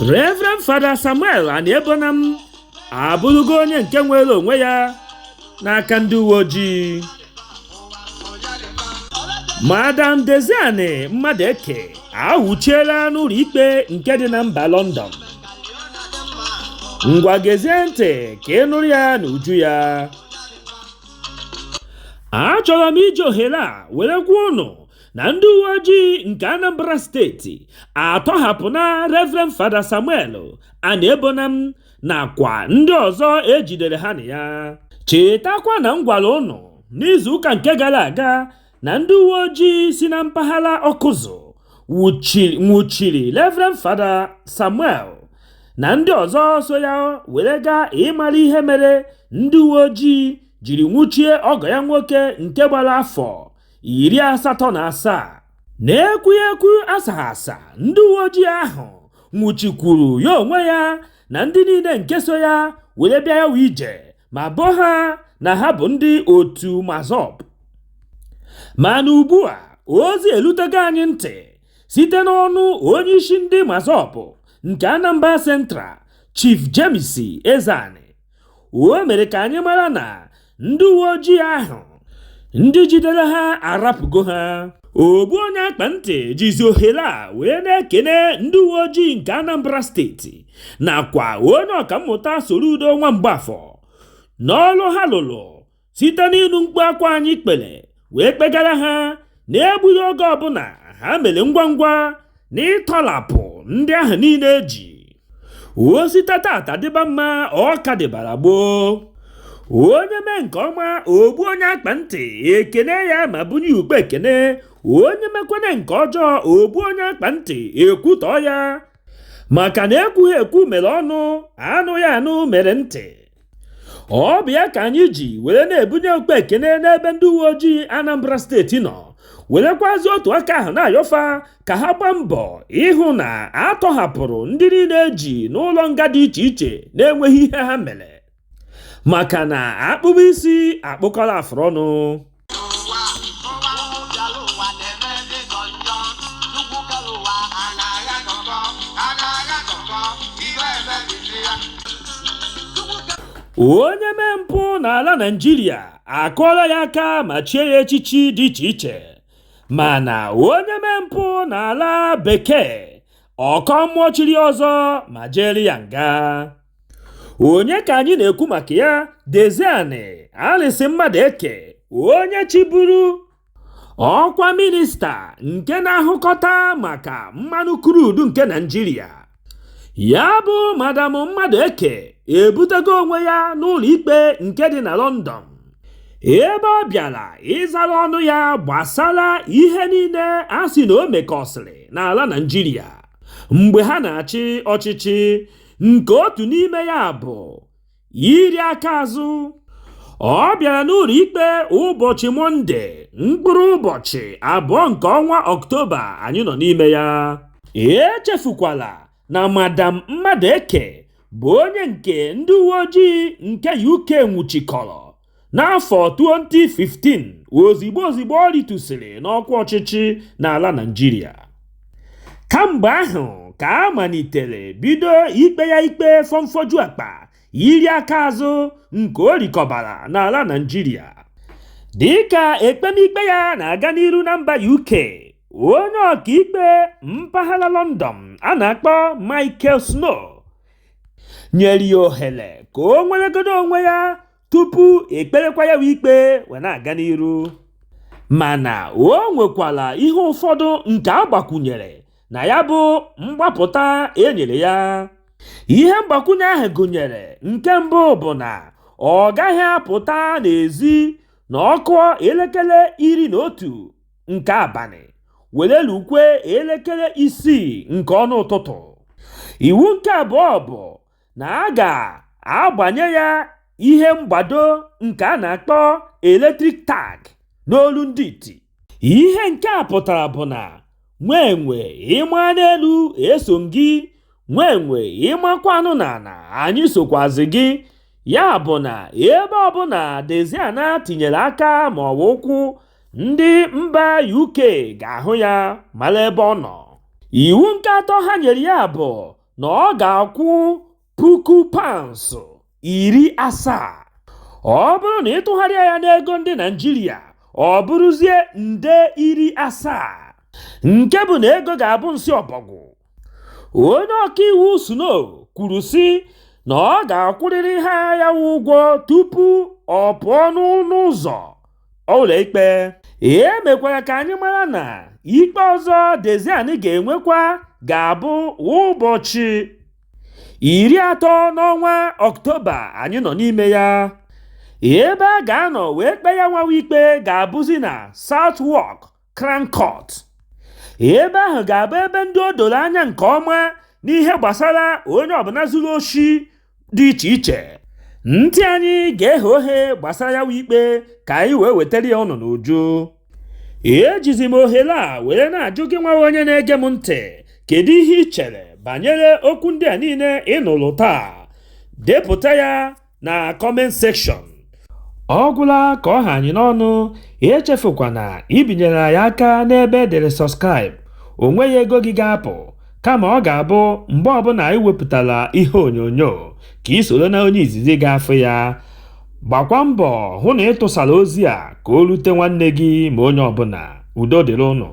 Reverend Fada Samuel Aniebonam abụrụgo onye nke nwere onwe ya n'aka ndị uwe ojii. Madam Deziani Mmadụeke awụchiela n'ụlọ ikpe nke dị na mba London. Ngwa, gezie ntị ka ị nụrụ ya n'uju ya. Achọrọ m iji ohere a were gwa ụnụ na ndị uwe ojii nke Anambra Steeti atọhapụna Reverend Fada Samuel Aniebonam nakwa ndị ọzọ ejidere ha na ya. Chetakwa na m gwara ụnụ n'izuụka nke gara aga na ndị uwe ojii si na mpaghara Ọkụzụ nwụchiri Reverend Fada Samuel na ndị ọzọ so ya were gaa ịmara ihe mere ndị uwe ojii jiri nwụchie ọgọ ya nwoke nke gbara afọ 87. Na-ekwughị ekwu asaghị asa, ndị uwe ojii ahụ nwụchikwuru ya onwe ya na ndị niile nke so ya were bịa ya ije, ma bo ha na ha bụ ndị otu MASSOB. Mana ugbu a, ozi elutego anyị ntị site n'ọnụ onyeisi ndị MASSOB nke Anambra Central, Chief James Ezeani. O mere ka anyị mara na ndị uwe ojii ahụ ndị jidere ha arapụgo ha. Ogbu onye akpa ntị jizi ohere a wee na-ekene ndị uwe ojii nke Anambra Steeti nakwa onye Ọkammụta Soludo nwa Mgbafọ n'ọrụ ha lụrụ site n'ịnụ mkpu akwa anyị kpere wee kpegara ha na-egbughị oge ọbụla. Ha mere ngwa ngwa n'ịtọlapụ ndị ahụ niile eji osite. Tata dịba mma, ọka dịbara gboo. Onye mee nke ọma, ogbu onye akpa ntị ekene ya ma bunye ukpe ekene. Onye mekwene nke ọjọọ, ogbu onye akpa ntị ekwutọọ ya, maka na ekwughị ekwu mere ọnụ, anụ ya anụ mere ntị. Ọ bụ ya ka anyị ji were na-ebunye okpe ekene n'ebe ndị uwe ojii Anambra Steeti nọ, werekwazi otu aka ahụ na-ayọfa ka ha gbaa mbọ ịhụ na atọhapụrụ ndị niile eji n'ụlọ nga dị iche iche na-enweghị ihe ha mere, maka na akpụkpọ isi akpụkọrọ afụrụ ọnụ. Ụwa ụwa bịara, ụwa na-eme ndị gọ njọ. Chukwu kere ụwa a na-agha kọkọ, a na-agha kọkọ, iwe emebisi ya. Onye mee mpụ n'ala Naịjirịa, akụọla ya aka ma chie ya echichi dị iche iche, mana onye mee mpụ n'ala Bekee, ọkọ mmụọ chiri ọzọ ma jere ya nga. Onye ka anyị na-ekwu maka ya? Deziani Alịsị Mmadụ Eke, onye chịburu ọkwa minista nke na-ahụkọta maka mmanụ crude nke Naịjirịa, ya bụ Madam Mmadụ Eke, ebutego onwe ya n'ụlọ ikpe nke dị na London, ebe ọ bịara ịzara ọnụ ya gbasara ihe niile a sị na o mekọsịrị n'ala Naịjirịa mgbe ha na-achị ọchịchị, nke otu n'ime ya bụ iri aka azụ. Ọ bịara n'ụlọ ikpe ụbọchị Mọnde, mkpụrụ ụbọchị 2 nke ọnwa Ọktoba anyị nọ n'ime ya. Echefukwala na Madam Mmadụeke bụ onye nke ndị uwe ojii nke UK nwụchikọrọ n'afọ 2015 ozigbo ozigbo ọ ritusịrị n'ọkwa ọchịchị n'ala Naịjirịa. Kamgbe ahụ ka a malitere bido ikpe ya ikpe fọmfọju akpa iri aka azụ nke o rikọbara n'ala Naịjirịa. Dịka ekpemikpe ya na-aga n'iru na mba UK, onye ọkaikpe mpaghara London a na-akpọ Michael Snow nyere ya ohere ka o nweregodo onwe ya tupu ekperekwa ya ikpe wee na-aga n'iru, mana o nwekwara ihe ụfọdụ nke a gbakwunyere na ya bụ mgbapụta e nyere ya. Ihe mgbakwunye ahụ gụnyere: nke mbụ bụ na ọ gaghị apụta n'ezi na ọkụọ elekere 11 nke abalị were lukwe elekere 6 nke ọnụ ụtụtụ. Iwu nke abụọ bụ na a ga-agbanye ya ihe mgbado nke a na-akpọ electric tag n'olu ndị iti. Ihe nke a pụtara bụ na nwenwe ịma n'elu eso gị, nwenwe ịmakwanụ n'ala anyị sokwazi gị. Ya bụ na ebe ọbụla Deziana tinyere aka ma ọ bụ ụkwụ, ndị mba UK ga-ahụ ya, mara ebe ọ nọ. Iwu nke atọ ha nyere ya bụ na ọ ga-akwụ puku paụnsụ 70. Ọ bụrụ na ị tụgharịa ya n'ego ndị Naịjirịa, ọ bụrụzie nde 70, nke bụ na ego ga-abụ nsị ọbọgwụ. Onye ọkaiwu Snow kwuru sị na ọ ga-akwụrịrị ha ya wụ ụgwọ tupu ọ pụọ n'ọnụ ụzọ ụlọikpe. E mekwara ka anyị mara na ikpe ọzọ Diezani ga-enwekwa ga-abụ ụbọchị 30 n'ọnwa Ọktoba anyị nọ n'ime ya. Ebe a ga-anọ wee kpee ya nwawa ikpe ga-abụzi na Southwark Crown Court. Ebe ahụ ga-abụ ebe ndị o doro anya nke ọma n'ihe gbasara onye ọbụla zuru oshi dị iche iche. Ntị anyị ga-eghe oghe gbasara ya wụ ikpe ka anyị wee wetara ya ụnụ n'uju. Ejizi m ohere a were na-ajụ gị nwa onye na-ege m ntị, kedu ihe ị chere banyere okwu ndị a niile ị nụrụ taa? Depụta ya na comment section. Ọ gwụla ka ọ ha anyị n'ọnụ. Echefukwana ibinyere anyị aka n'ebe edere subscribe. O nweghị ego gị ga-apụ, kama ọ ga-abụ mgbe ọbụla anyị wepụtara ihe onyonyo ka ị soro na onye izizi ga-afụ ya. Gbakwa mbọ hụ na ị tụsara ozi a ka o rute nwanne gị ma onye ọbụla. Udo dịrị ụnụ.